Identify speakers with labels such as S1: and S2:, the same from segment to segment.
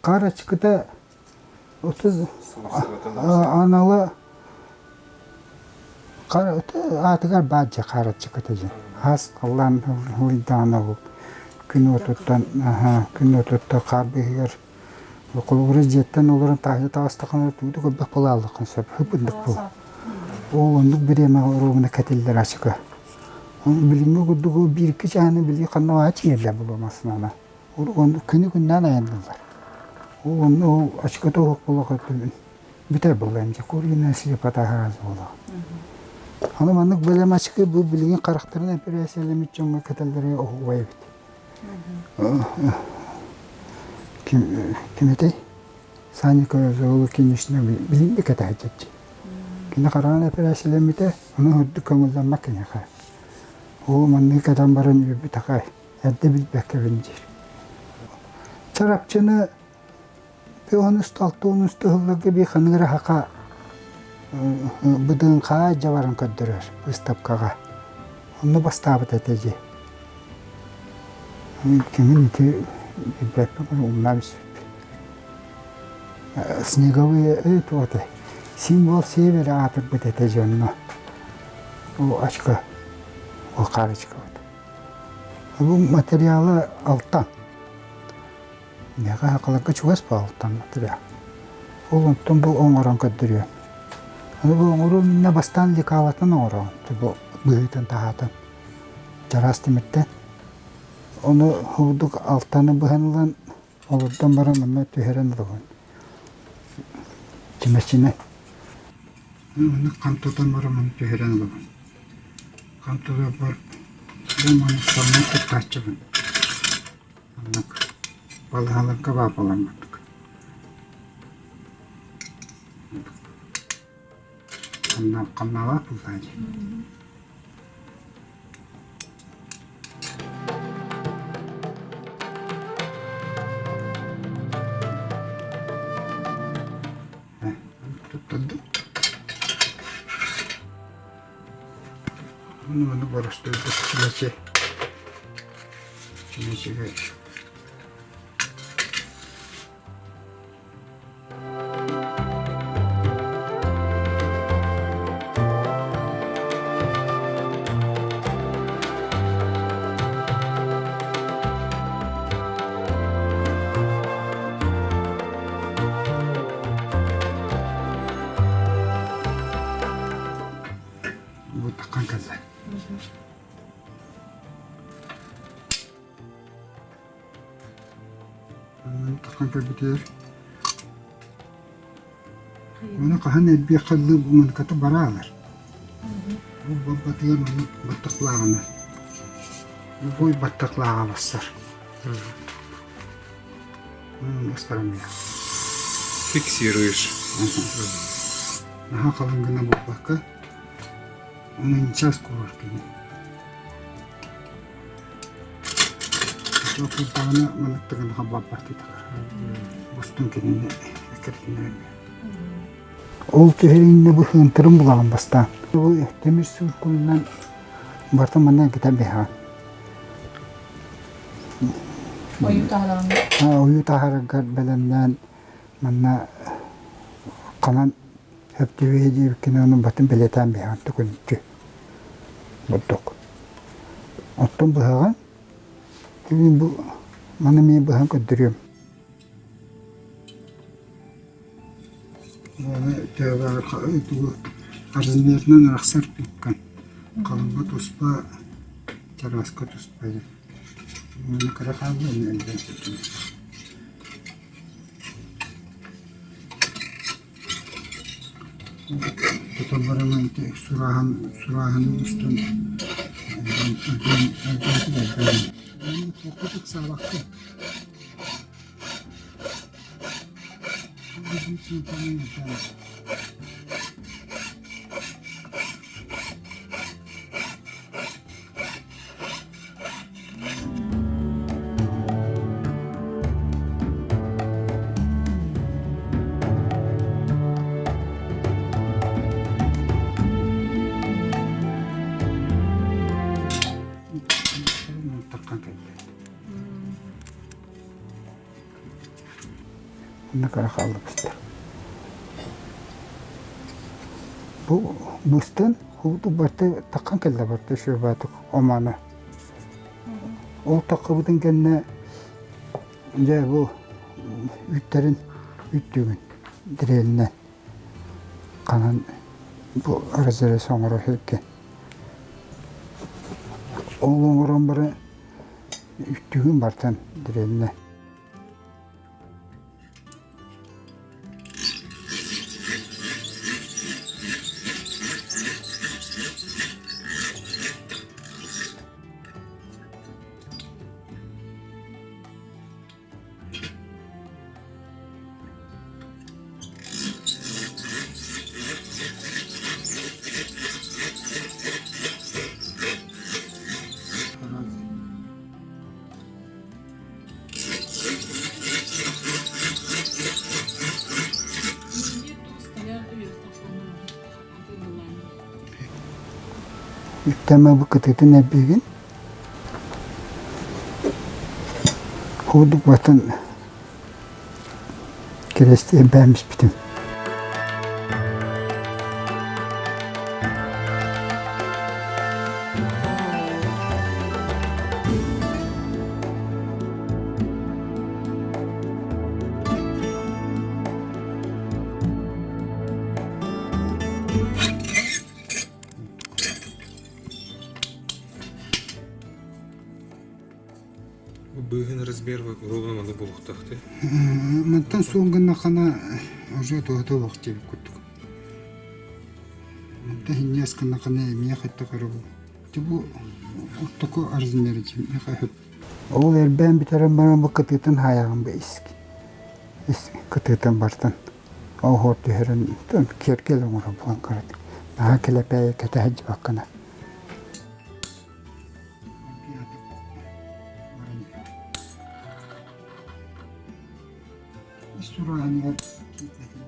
S1: Хаар ачыкыта анала аатыгар баар дьэ хаар ачыкыта диэн. Аас халлаан ылыйдаҕына ол күн уотуттан күн уотуттан хаар быыһыгар холобура дьиэттэн олорон таһырдьа таҕыстаххына тугу да көрбөх буолааллаххын сөп ып-ыннык буол. Ол оннук бириэмэҕэ оруобуна кэтиллэр ачыкы. Билиҥҥи курдук биир-икки чааһы били ханна баҕа тиийэллэр буолуо массыынанан. Күнү күннээн айанныыллар. Ол онно ол очкото суох буолуох бүтэр буолла дьэ куриная слепота араас буолуо. Аны маннык бэлэм ачыкы бу билигин харахтарын эпэрээссийэлэммит дьоҥҥо кэтэллэрэ оһуобай эбит. Ким ким этэй? Саня Зоолокинична билин да кэтэһэччи. Кини хараҕын эпэрээссийэлэммитэ, ону үрдүк көҥүллэммэт киниэхэ. Ол маннык кэтэн баран үөрбүт аҕай. Эрдэ билбэккэбин диир. Чарапчыны онус 60 сылларга бии ханнык эрэ саха быдыҥхаа дьабарын көрдөрөр быыстапкаҕа. Онно бастаабыт этэ дии. Кимин ити билбэппин умнан испиппин. Снеговые туох этэй символ севера аатырбыт этэ дьонно. Ол очко, ол хаарычкабыт. Бу материала алтан. Миэхэ сахаларга чугас бу алтан материал. Ол онтон бу оҥорон көрдөрүөм. Аны бу оҥоруом иннинэ бастаан лекалатын оҥороҕун. Бу быһыытын таһаатын чараас тимиртэн. Ону курдук алтаны быһан ылан олордон баран онно түһэрэн ылабын. Чимэчинэн. Маннык хам тутан баран маны түһэрэн ылабын. Хам тутарбар бу маны сонно туттааччыбын. Маннык балыһаларга баар буолар маннык. Хамнаабат буоллаа дии. Туттардым. Ону боростуойдук чүмэчи чүмэчигэ Бу таххан кэллэ. Таххан кэлбитигэр Ону хаһан элбиэххэ дылы мунката бараалар. Бу барбатыгар маннык баттахлааҕына любой баттахлааҕа барсар.
S2: Фиксируешь.
S1: Наһаа халыҥ гына буолбакка, онон час курар кини. Курдаҕына манныктыгын хаббаппат Бустун кинини эккирэтиннэрэн. Ол түһэриннэ бу ыынтырын булаҕын бастаан. Бу тимир сууркунунан барытын манна китэн биһэҕин.
S3: Ойуу таһараҕын
S1: Ойуу таһаараргар бэлэмнээн манна ханан сөп түбэһиэ диэбиккинэ ону батын бэлиэтээн биһэҕин төкүнүччү бурдук. Оттон быһаҕын бу маны эмиэ быһан көрдөрүөм. Размерынан арахсар пипкан халыҥҥа туспа, чарааска туспа Уонна кыра хаалла эмиэ элбээн сылдьар. Тутан баран ити сурааһын сурааһынын устун элбээн туохха ыксаабаккын. Онно кыра хааллыбыттар. Бу быстан хубуту барты таххан кэллэ барты шөбаатык омана. Ол таххыбытын кэннэ дьэ бу үүттэрин үүттүүгүн дрелинэн ханан бу разрез оҥоро сылдьан. Ол оҥорон баран үүттүүгүн бартан дрелинэн. Үктэмэ бу кытыытын эрбиигин Курдук батын кирэсти эрбээн испитим.
S2: Быыһын размер ровно маннык буолуохтаах дии.
S1: Мантан суон гыннаххына уже туһата олох диэбит курдук. Мантан хинньэс гыннаххына эмиэ хайдах эрэ бу. Бу ортоку размер миэхэ Ол эрбээн бүтэрэн баран бу кытыытын хаайаҕын бу ис ис кытыытын бартан оһуор түһэрэн киэргэл оҥоро буолан көрөт. Наһаа килэпээйи кэтэ сылдьыбаккына. Ис сурааһыныгар киирбэтин этилэр.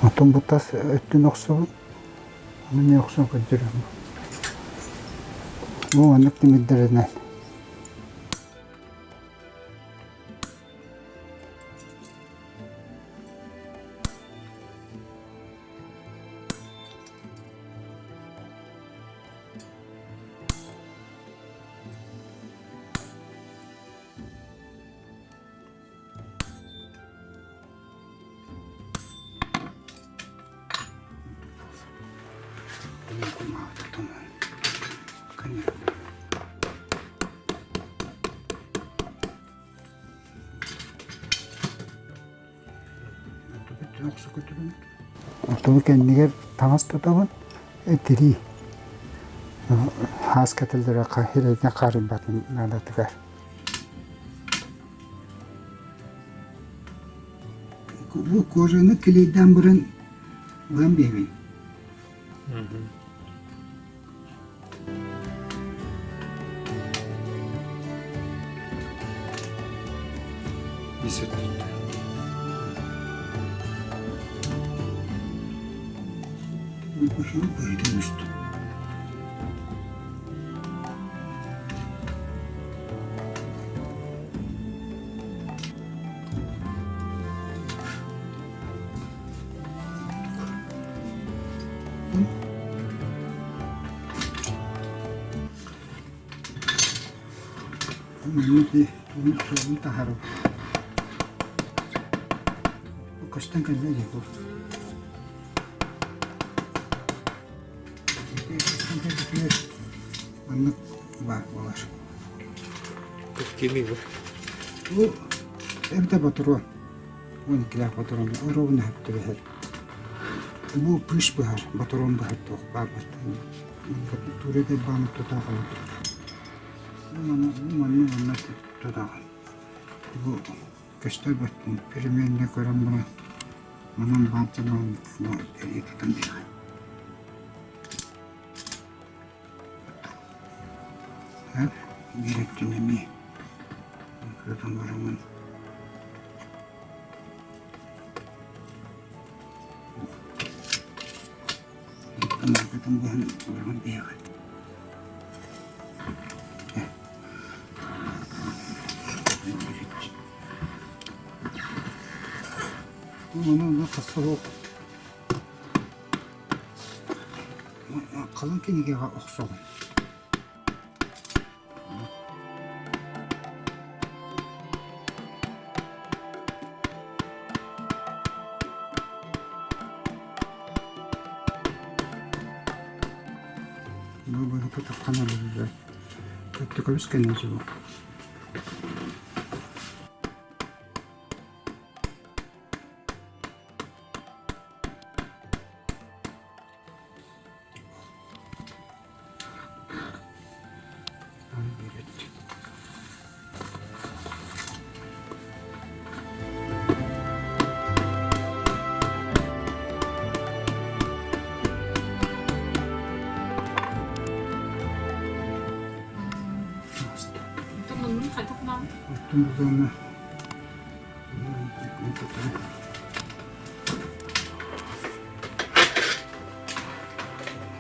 S1: Оттон бу тас өттүн охсобун. Аны эмиэ охсон көрдөрөм. Бу маннык тимирдэринэн. Оттон кэннигэр таҥас тутабын, тирии хаас кэтэллэрэ сирэйгэ хаарыйбатын наадатыгар. Бу кожаны клейдаан баран ылан биэбин.
S2: Ис өттүттэн.
S1: Быһыытын үстүм. Суолун таһарым. Көстөн кэллэ дии бу. Маннык баар буолар.
S2: Кими бу?
S1: Бу эбэтэ ботуруон. 12-лээх ботуруон оруобуна сөп түбэһэр. Бу пыш быһар, ботуруон быһар туох баар Тура бааны тутаҕын. Бу манна манна тутаҕын. Бу көстөр бөттүн переменне көрөн баран манан баардьанан эрийэ тутан биэҕин. Биир өттүн эмиэ кытан бараммын Мааргытын быһан быраҕан биһиэхэ. Ону ону хасса Халыҥ кинигэҕэ охсоҕун. Бу быһыта таххан олорор. Өттүкөбүс кэннэ дьыбы.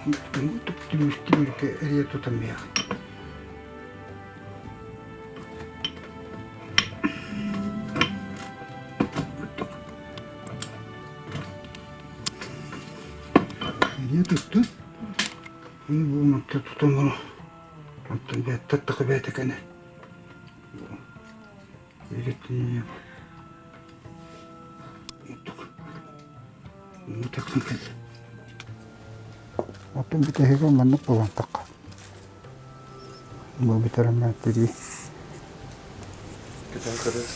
S1: Оттон Түмүктүүргэ эрийэ тутан биэҕин. Эрийэ туттун. Аны бу онтон тутан баран онтон бэйэттэ бэйэтэ кэнэ. Оттон бүтэһигэ маннык буолан тахха. Бу бүтэрэммэ тирии.
S2: Көтөн көрөр.